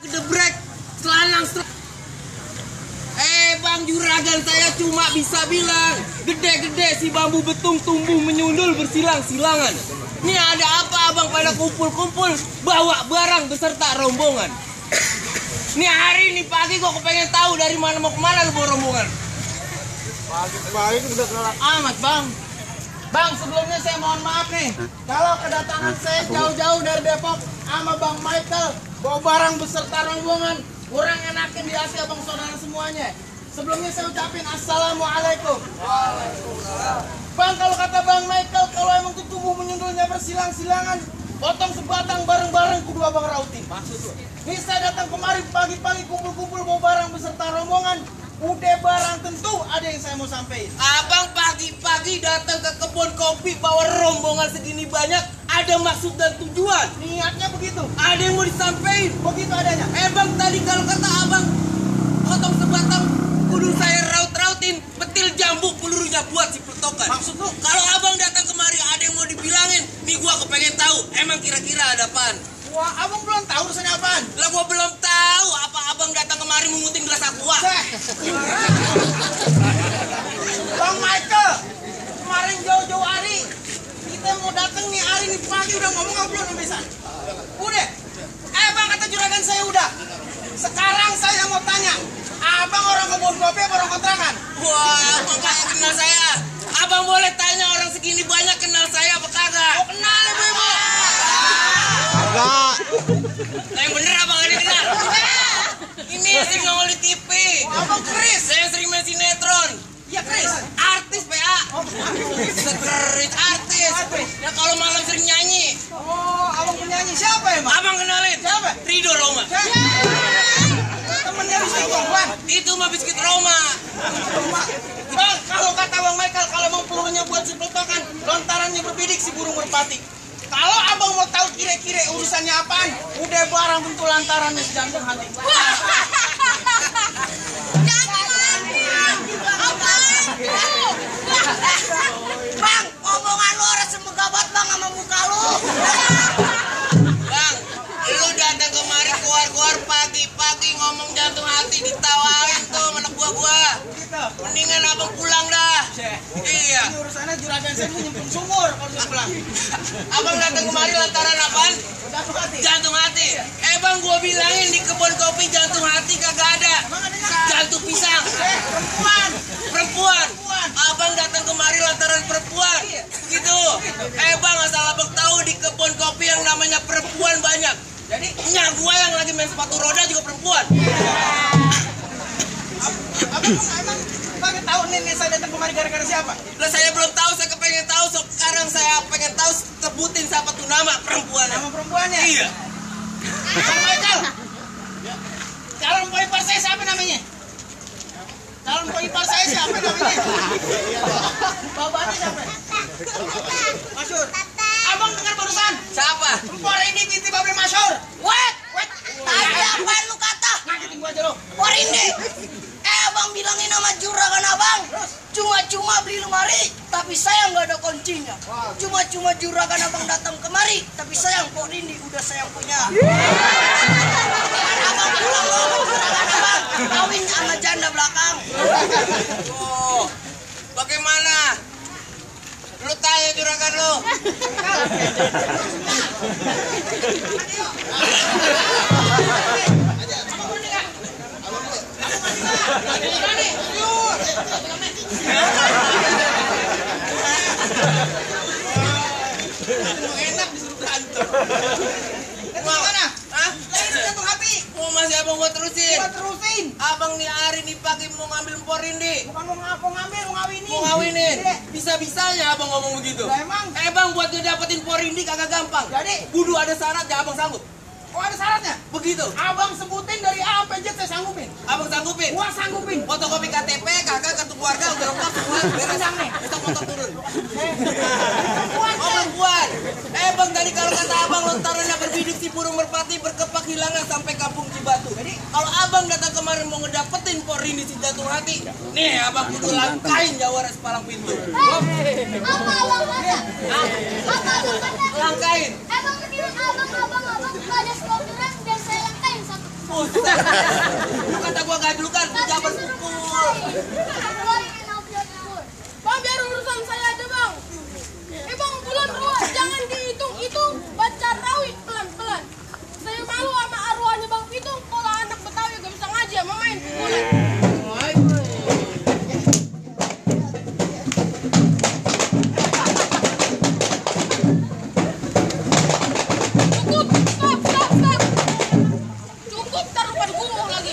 Gedebrek, selanang. Bang juragan, saya cuma bisa bilang, gede-gede si bambu betung tumbuh menyundul bersilang-silangan. Ini ada apa abang pada kumpul-kumpul bawa barang beserta rombongan? Ini hari ini pagi gua kepengen tahu dari mana mau kemana lu bawa rombongan. Pagi-pagi udah kelak amat bang. Bang, sebelumnya saya mohon maaf nih, kalau kedatangan saya jauh-jauh dari Depok sama Bang Michael bawa barang beserta rombongan, kurang enakin di hati abang saudara semuanya. Sebelumnya saya ucapin assalamualaikum. Waalaikumsalam. Bang, kalau kata Bang Michael, kalau emang tuh tubuh menyundulnya bersilang-silangan, potong sebatang bareng-bareng kudu abang rautin. Maksud lu? Nih saya datang kemari pagi-pagi kumpul-kumpul bawa barang beserta rombongan. Udah barang tentu ada yang saya mau sampaikan. Abang pagi-pagi datang ke kebun kopi bawa rombongan segini banyak, ada maksud dan tujuan. Niatnya begitu. Ada yang mau disampaikan. Begitu adanya. Bang, tadi kalau kata abang potong sebatang kudu saya raut-rautin, petil jambu pelurunya buat si peletokan. Maksud lu? Kalau abang datang kemari ada yang mau dibilangin, nih gua kepengen tahu, emang kira-kira ada apaan? Wah, abang belum tahu urusannya apaan? Lah gua belum tahu, apa abang datang kemari mengutin gelas aqua? Bang Michael, kemarin jauh-jauh hari, kita mau datang nih hari ini pagi udah ngomong apa belum bisa? Udah. Bang, kata juragan saya udah. Sekarang saya mau tanya, abang orang kebun kopi apa orang kontrakan? Wah, abang kayak kenal saya. Abang boleh tanya orang segini banyak kenal saya apa kagak? Oh, kenal ibu-ibu. Kagak. Yang bener abang ada kenal? Ini sering nongol di TV. Oh, abang Chris. Saya sering main sinetron. Iya Chris. Artis PA. Oh, sekerit artis. Ya kalau malam sering nyanyi. Oh, abang penyanyi siapa emang? Abang kenalin. Siapa? Ridho Roma. Temennya bisa Bang. Itu mah biskuit Roma. Bang, kalau kata Bang Michael, kalau mau pelurunya buat si peletokan, lontarannya berbidik si burung merpati. Kalau abang mau tahu kira-kira urusannya apaan, udah barang tentu lantarannya si jantung hati. Bang, omongan lu orang semegabat bang sama muka lu. Bang, lu datang kemari keluar-keluar pagi-pagi ngomong jantung hati ditawain tuh anak gua. Mendingan abang pulang dah. Iya. Ini urusannya juragan saya nyemplung sumur kalau saya pulang. Abang datang kemari lantaran apaan? Jantung hati. Bang, gua bilangin di kebun kopi jantung hati kagak ada. Jantung pisang. Perempuan. Abang datang kemari lantaran perempuan. Gitu. Bang, asal abang tahu di kebun kopi yang namanya perempuan banyak. Jadi nyak gua yang lagi main sepatu roda juga perempuan. Abang tahu nih saya datang kemari gara-gara siapa? Lah saya belum tahu, saya kepengen tahu. Sekarang saya pengen tahu, sebutin siapa tuh nama perempuan. Nama perempuannya? Iya. Bang Michael. Calon poipar saya siapa namanya? Calon poipar saya siapa namanya? Bapaknya siapa? Masyur. Abang dengar barusan? Siapa? Empor ini binti Babri Masyur. What? Tadi apaan lu kata? Ngagetin gua aja lo. Empor ini. Abang bilangin nama juragan abang. Cuma-cuma beli lemari, tapi sayang nggak ada kuncinya. Cuma-cuma juragan abang datang kemari, tapi sayang Pok Rindi udah sayang punya. Abang pulang lo sama juragan abang, kawin sama janda belakang. Oh, bagaimana? Lu tanya juragan lu. Enak disuruh berantem. Mana? Hah? Lagi jantung hati. Oh, masih abang gua terusin. Abang nih hari nih pagi mau ngambil empor ini. Bukan mau ngambil, mau ngawinin. Mau ngawinin. Bisa-bisanya abang ngomong begitu. Emang? Bang, buat ngedapetin empor ini kagak gampang. Jadi kudu ada syaratnya, abang sanggup. Oh, ada syaratnya? Begitu. Abang sebutin dari A sampai Z saya sanggupin. Abang sanggupin? Gua sanggupin. Fotokopi KTP, kakak, kartu keluarga, udah lengkap semua. Beres nih. Besok motor turun. Perempuan. Bang, tadi kalau kata abang lontarannya berbidik si burung merpati berkepak hilangan sampai kampung Cibatu. Jadi kalau abang datang kemarin mau ngedapetin por ini si jantung hati, nih abang kudu langkain jawara sepalang pintu. Langkain. Abang menurut abang ada slogan dan saya langkain satu. Lu kata gua gajlukan, jabat pukul. Bang, biar urusan saya aja bang. Bang, bulan ruah jangan dihitung-hitung, baca rawi pelan-pelan. Saya malu sama arwahnya Bang Pitung. Kalau anak Betawi gak bisa ngaji sama main pukulan. Cukup, taruh pada gumuh lagi.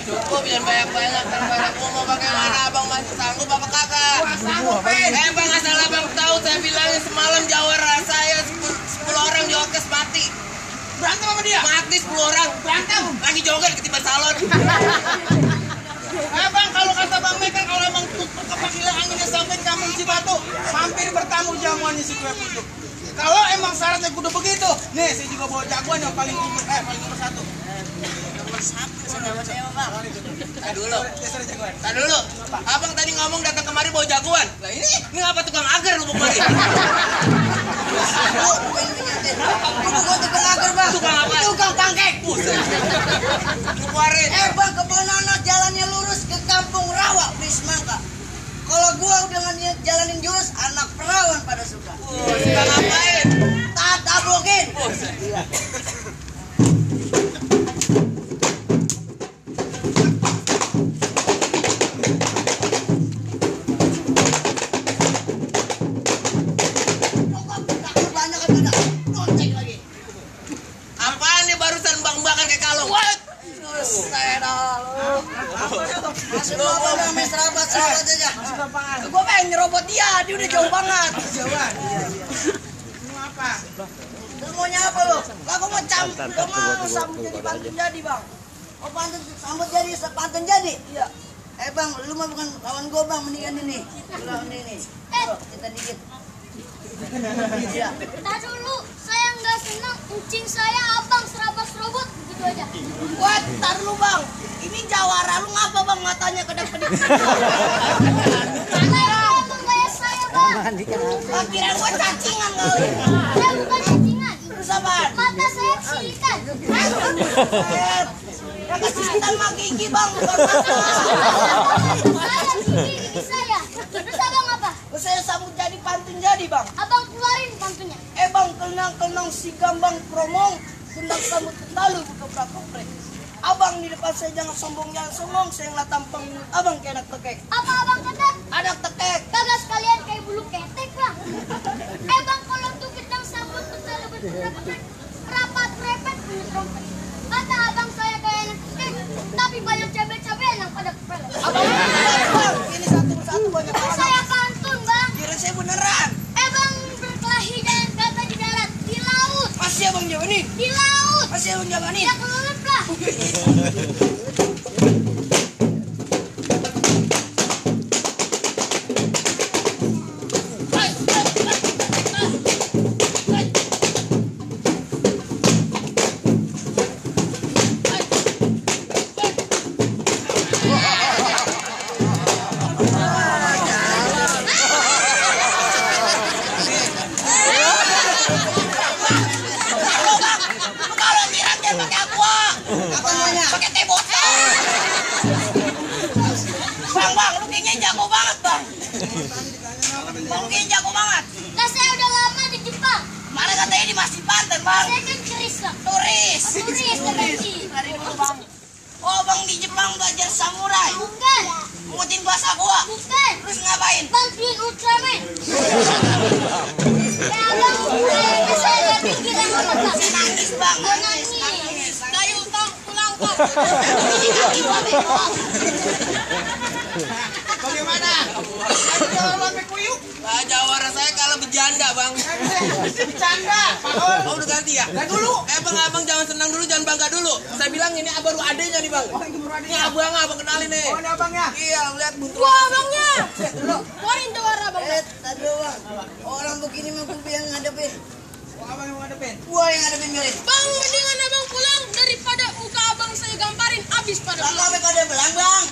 Cukup, jangan banyak-banyak. Banyak gua mau bagaimana, abang masih sanggup apa kagak? Sanggup, Pen. Bang, asal abang tahu, saya bilangin semalam jawara saya 10 orang di orkes mati. Berantem sama dia. Mati 10 orang. Berantem. Lagi joget ketiban salon. Bang, kalau kata Bang Mekan, kalau emang kepakilan anginnya sampai kampung Cibatu, mampir bertamu jamuannya si kue pucuk. Kalau emang syaratnya kudu begitu, nih saya juga bawa jagoan yang paling nomor 1. Nomor 1 sama saya, Bang. Tadi dulu. Abang tadi ngomong datang kemari bawa jagoan. Lah ini apa tukang agar lu kemari? Bukan tukang agar bang, Tukang apa? tukang pankek. Keluarin. Bang, kemana jalannya lurus ke kampung Rawa, Prismangka. Kalau gua udah jalanin jurus, anak perawan pada suka. Suka ngapain? Tak tablokin. Banyak kan ada, noncek lagi. Apaan nih barusan bang bakar kayak kalung? Masih apa bang, serabat aja. Gua pengen nyerobot dia udah jauh banget. Jauhan. Mau apa? Lu maunya apa lo? Aku mau sambut jadi pantun jadi bang. Oh pantun sambut jadi pantun jadi? Iya. Bang, lu mah bukan kawan gua bang, mendingan ini. Lawan ini. Kita dikit. Iya. Tadi dulu saya nggak senang kucing saya abang serabas-serobot gitu aja. Wah, tar lu bang. Ini jawara lu ngapa bang matanya kedap-kedip? Karena emang gaya saya bang. Kira gua cacingan kali. Saya bukan cacingan. Terus apaan? Mata saya silitan. Ya kasih setan mah gigi bang, bukan mata. Saya gigi saya. Terus abang apa? Saya sambut jadi pantun jadi bang. Abang keluarin pantunya. Bang, kenang-kenang si gambang promong, tendang sambut kentalu buka prakopre. Abang di depan saya jangan sombong, saya ngeliat tampang mulut abang kayak anak tekek. Apa abang kata? Anak tekek. Kagak sekalian kayak bulu ketek bang. Bang, kalau tuh kita sambut betul rapat repet punya trompet. Kata abang saya kayak anak kecil, tapi banyak cabai-cabai yang pada kepala. Abang bang, ini satu-satu banyak Terus orang. saya pantun bang. Kira saya beneran. Bang, berkelahi dan kata di darat, di laut, Masih abang jawabin. di laut. Masih abang jawabin. Ya kelelep lah. Kalau tiram dia pakai aqua. Apa namanya? Pakai teh botol. Bang, lu kayaknya jago banget bang. Bang, kayaknya jago banget. Nah, saya udah lama di Jepang. Mana katanya di Masjid Panten bang? Saya kan turis bang. Turis. Turis. Dari dulu bang. Oh bang, di Jepang belajar samurai. Bukan. Ngutin bahasa gua. Bukan. Terus ngapain? Bantuin Ultraman. Ya bang, saya lihat pikiran apa bang? Saya nangis bang. Gua nangis. Kayu tong pulang kok. Ini kaki gua bego. Bagaimana? Ayo jalan kuyuk. Lah jawara saya kalah berjanda bang. Bercanda. Oh udah ganti ya? Nah dulu. Abang jangan senang dulu, jangan bangga dulu. Saya bilang ini baru adenya nih bang. Oh, ini baru adenya. Ini abang kenalin nih. Oh, ini abangnya. Iya, lihat buntu. Wah abangnya. Keluarin jawara bang. Tadi dulu bang. Orang begini mah gua yang ngadepin. Oh, abang yang mau ngadepin. Gua yang ngadepin milik. Bang, mendingan abang pulang daripada muka abang saya gamparin habis pada Bang, pulang. apa pada belang bang?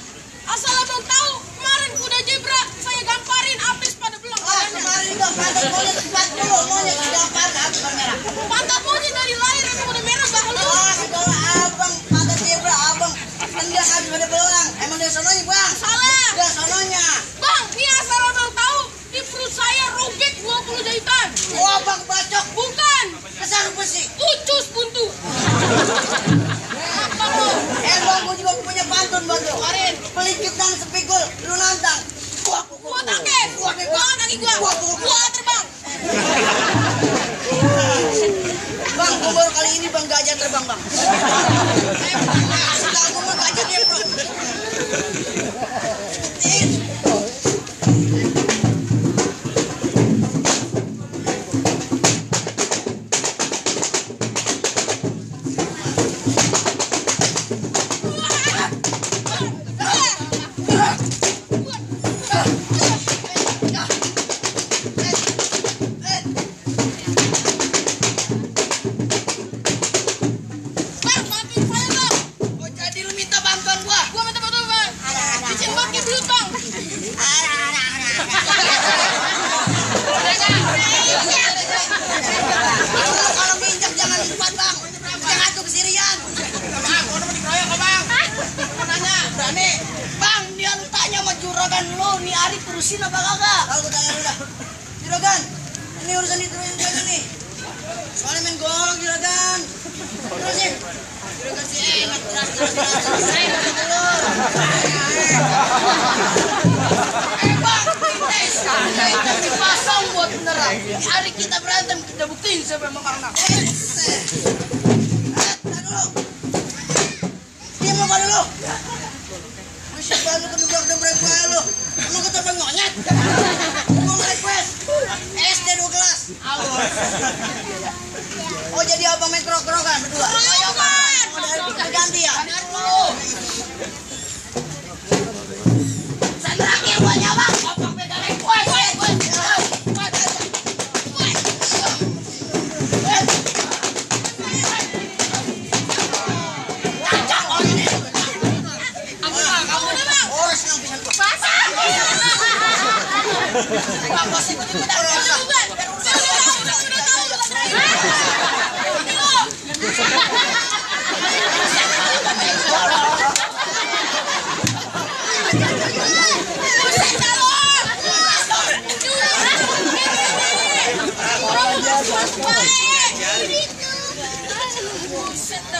Asal abang tahu, kemarin kuda zebra saya gamparin habis pada belang. Kemarin dong, pantat monyet 40, monyet 3 pantat, bukan merah. Pantat monyet dari lahir emang udah merah bang. Kalau abang Yang sononya bang. Salah. Yang sononya. Bang, ini asal abang tahu, di perut saya robek 20 jahitan. Oh abang bacok. Bukan, Kesarung besi. ucus buntu. Apa lo? Bang, gua juga punya pantun bang tuh. Karin. Pelincut dan sepikul, lu nantang. Gua takut. Gua kaki gua. Gua terbang. Bang, gua baru kali ini bang gajah terbang bang. Setelah gua mah gajah dia bro. Bang, maafin saya bang. Oh jadi lu minta bantuan gua? Gua minta bantuan bang. Izin pakai belut bang. Kalau nginjak jangan cepat bang. Jangan tuh kesirian. Bang, gua udah dikeroyok kok bang. Gua nanya, berani. Bang, dia lu tanya sama juragan lu, nih Ari terusin apa kagak? Kalau gua tanya lu dah. Juragan, ini urusan diterusin aja nih. Soalnya main golong juragan. Terusin. Juragan sih enak terus. Saya udah telur. Bang, kita dipasang buat beneran. Hari kita berantem, kita buktiin siapa yang memenang. Tahan dulu. Diam lu pada lu. Lu siapa lu kedebrak-debrak gue lu? Lu ketemu monyet? Gua nge-request SD 2 kelas. Oh jadi abang main kerok-kerokan berdua? Ayo bang, udah ganti ya? Sandraki yang banyak bang, abang beda request. Kacang oh ini. Kamu bang. Oh senang pisan gua. Bang, bos itu udah urusan.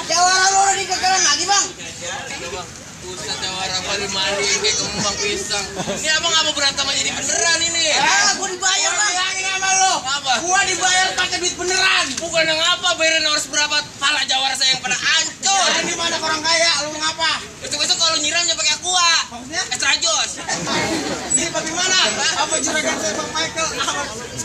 Jawara lu udah dikekeran lagi bang. Buset jawara gua dimandiin kayak kembang pisang. Ini abang nggak mau berantem aja jadi beneran ini. Gua dibayar bang. Bilangin sama lu. Apa? Gua dibayar pakai duit beneran. Bukan yang apa, bayarin harus berapa pala jawara saya yang pada hancur. Orang di mana orang kaya, lu mau ngapa? Besok-besok kalau nyiramnya pakai aqua. Maksudnya? Extra jos. Ini bagaimana? Apa juragan saya Bang Michael?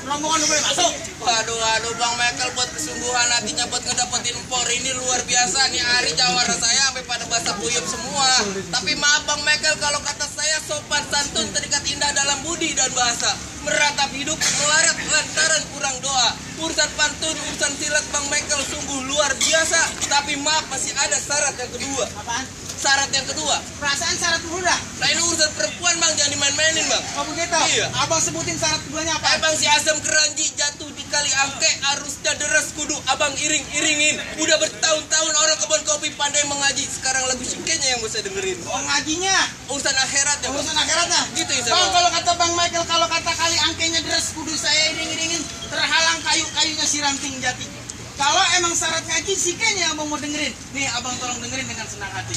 Rombongan lu boleh masuk? Waduh Bang Michael buat kesungguhan hatinya buat ngedapetin empor ini luar biasa nih Ari jawara saya sampai pada basah kuyup semua. Tapi maaf Bang Michael kalau kata saya sopan santun terikat indah dalam budi dan bahasa. Meratap hidup melarat lantaran kurang doa. Urusan pantun, urusan silat Bang Michael sungguh luar biasa. Tapi maaf masih ada syarat yang kedua. Apaan? Syarat yang kedua. Perasaan syarat dulu dah. Nah ini urusan perempuan Bang jangan dimain-mainin Bang. Oh begitu? Iya. Abang sebutin syarat keduanya apa? Abang si Asam Keranji jatuh di kali angke arusnya deras kudu abang iring-iringin. Udah bertahun-tahun orang kebun kopi pandai mengaji. Sekarang lagu sikenya yang bisa dengerin. Oh ngajinya. Urusan akhirat ya Bang. Urusan akhiratnya. Gitu ya Bang, Bang. kalau kata Bang Michael, kalau kata kali angkenya deras kudu saya iring-iringin terhalang kayu-kayunya si ranting jati. Kalau emang syarat ngaji sikenya abang mau dengerin. Nih abang tolong dengerin dengan senang hati.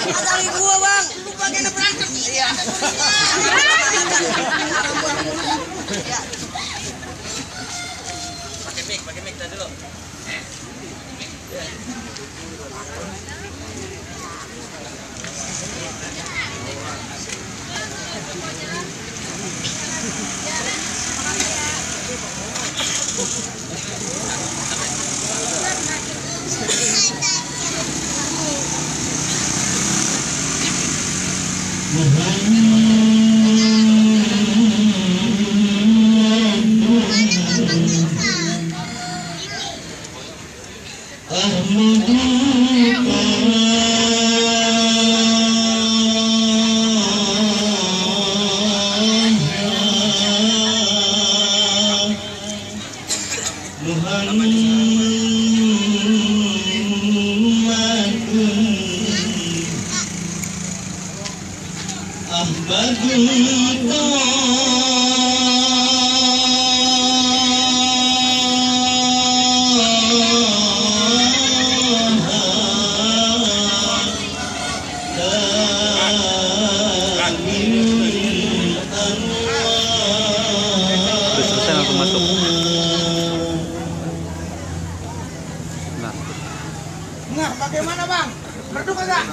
Ada gua bang. Lu bagian berantem. Iya. Pakai mic tadi dulu. Selesai langsung masuk. Nah, bagaimana bang? Merdu kagak?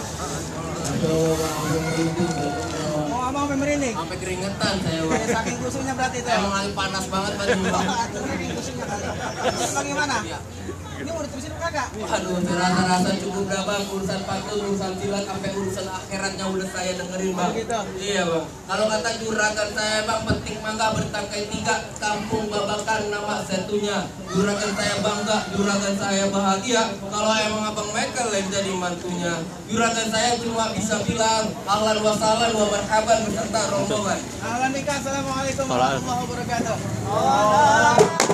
Mau abang sampai merinding? Sampai keringetan saya, Bang. Ya, saking kusutnya berarti itu. Emang lagi panas banget badan Bang. Saking kusutnya kali. Terus bagaimana? Ini mau diterusin apa kagak? Waduh, rasa-rasa cukup dah Bang. Urusan pantun, urusan silat, sampai urusan akhiratnya udah saya dengerin Bang. Begitu. Iya Bang. Kalau kata juragan saya Bang, petik mangga bertangkai 3, kampung babakan nama satunya. Juragan saya bangga, juragan saya bahagia. Kalau emang Abang Michael yang jadi mantunya. Juragan saya cuma bisa bilang ahlan wa sahlan wa marhaban beserta rombongan. Ahlan nikah, assalamualaikum Waalaikumsalam. warahmatullahi wabarakatuh.